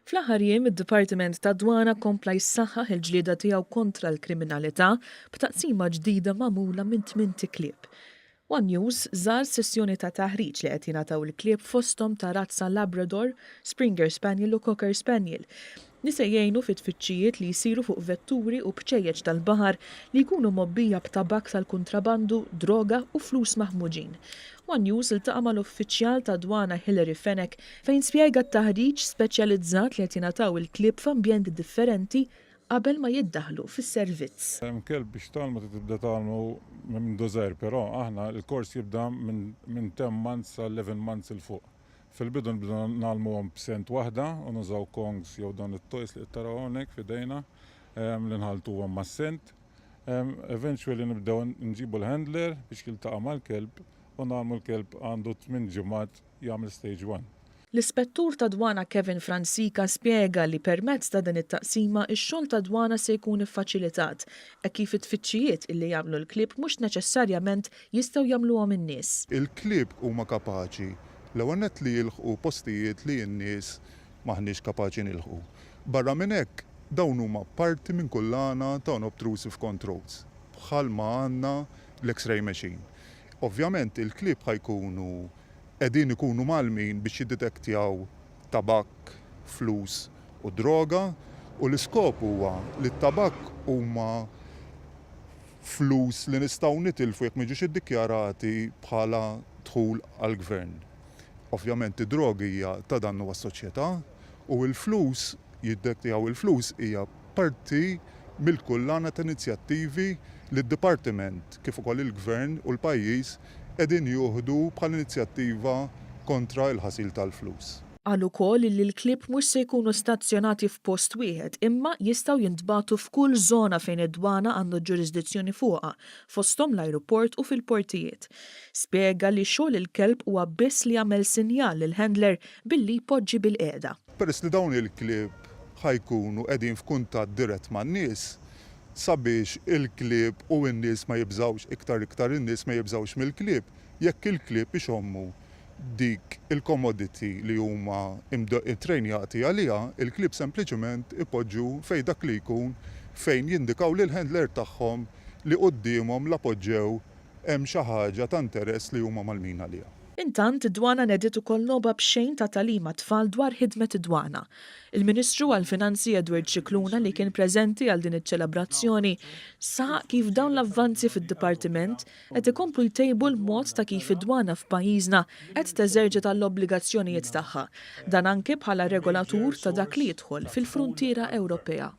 Fl-aħħar jiem id-Dipartiment tad-Dwana kompla jsaħħaħ il-ġlieda tiegħu kontra l-kriminalità b'taqsima ġdida magħmula minn tmint iklieb. One News żar sessjoni ta' taħriġ li qed jingħataw il-klieb fosthom ta' razza Labrador, Springer Spaniel u Cocker Spaniel li se jgħinu fi tfittxijiet li jsiru fuq vetturi u bċejjeċ tal-baħar li jkunu mgħobbija b'tabakk tal-kuntrabandu, droga u flus maħmuġin. One News iltaqa' mal-uffiċjal tad-Dwana Hilary Fenech fejn spjega t-taħriġ speċjalizzat li qed jingħataw il-klieb f'ambjenti differenti qabel ma jiddaħħlu fis-servizz. Hemm kelb biex tgħallmu trid tibda tgħallmu minn mindu żgħir però aħna l-kors jibda minn 10 months sa 11 months 'il fuq. Fil-bidu nibdew ngħallmuhom b'scent waħda u nużaw kongs jew dawn it-toys li qed taraw hawnhekk f'idejna li nħalltuhom mas-scent. Eventually nibdew nġibu l-handler biex jiltaqa' mal-kelb u nagħmlu l-kelb għandu tmin ġimgħat jagħmel stage one. L-Ispettur tad-Dwana Kevin Francica spjega li permezz ta' din it-taqsima x-xogħol tad-dwana se jkun iffaċilitat hekk kif it-tfittxijiet illi jagħmlu l-klieb mhux neċessarjament jistgħu jagħmluhom in-nies. Il-klieb huma kapaċi l-ewwel nett li jilħqu postijiet li n-nies m'aħniex kapaċi nilħqu. Barra minn hekk, dawn huma parti minn kullana ta' unobtrusive controls, bħal ma għandna l-X-ray machine. Ovvjament il-klieb ħa jkunu qegħdin ikunu mgħallmin biex jiddetektjaw tabakk, flus u droga u l-iskop huwa li t-tabakk huma flus li nistgħu nitilfu jekk ma jiġux iddikjarati bħala dħul għall-gvern. Ovvjament id-droga hija ta' dannu għas-soċjetà u l-flus, jiddetektjaw il-flus hija parti mill-kullana ta' inizjattivi li d-Dipartiment kif ukoll il-Gvern u l-pajjiż qegħdin jieħdu bħala inizjattiva kontra l-ħasil tal-flus. Qal ukoll li l-klieb mhux se jkunu stazzjonati f'post wieħed imma jistgħu jintbagħtu f'kull żona fejn id-dwana għandu ġurisdizzjoni fuqha, fosthom l-ajruport u fil-portijiet. Spjega li xogħol il-kelb huwa biss li jagħmel sinjal lill-handler billi jpoġġi bilqiegħda. Peress li dawn il-klieb ħa jkunu qegħdin f'kuntatt dirett man-nies, sabiex il-klieb u n-nies ma jibżgħux, iktar iktar in-nies ma jibżgħux mill-klieb, jekk il-klieb ixommu dik il-commodity li huma ttrejnjati għaliha, il-klieb sempliċement ipoġġu fejn dak li jkun fejn jindikaw lill-handler tagħhom li quddiemhom la poġġew hemm xi ħaġa ta' interess li huma mgħallmin għaliha. Intant, id-Dwana nediet ukoll logħba b'xejn ta' tagħlim għat-tfal dwar ħidmet id-Dwana. Il-Ministru għall-Finanzi Edward Scicluna li kien preżenti għal din iċ-ċelebrazzjoni saħaq kif dawn l-avvanzi fid-Dipartiment qed ikomplu jtejbu l-mod ta' kif id-Dwana f'pajjiżna qed teżerċita l-obbligazzjonijiet tagħha. Dan anke bħala regolatur ta' dak li jidħol fil-fruntiera Ewropea.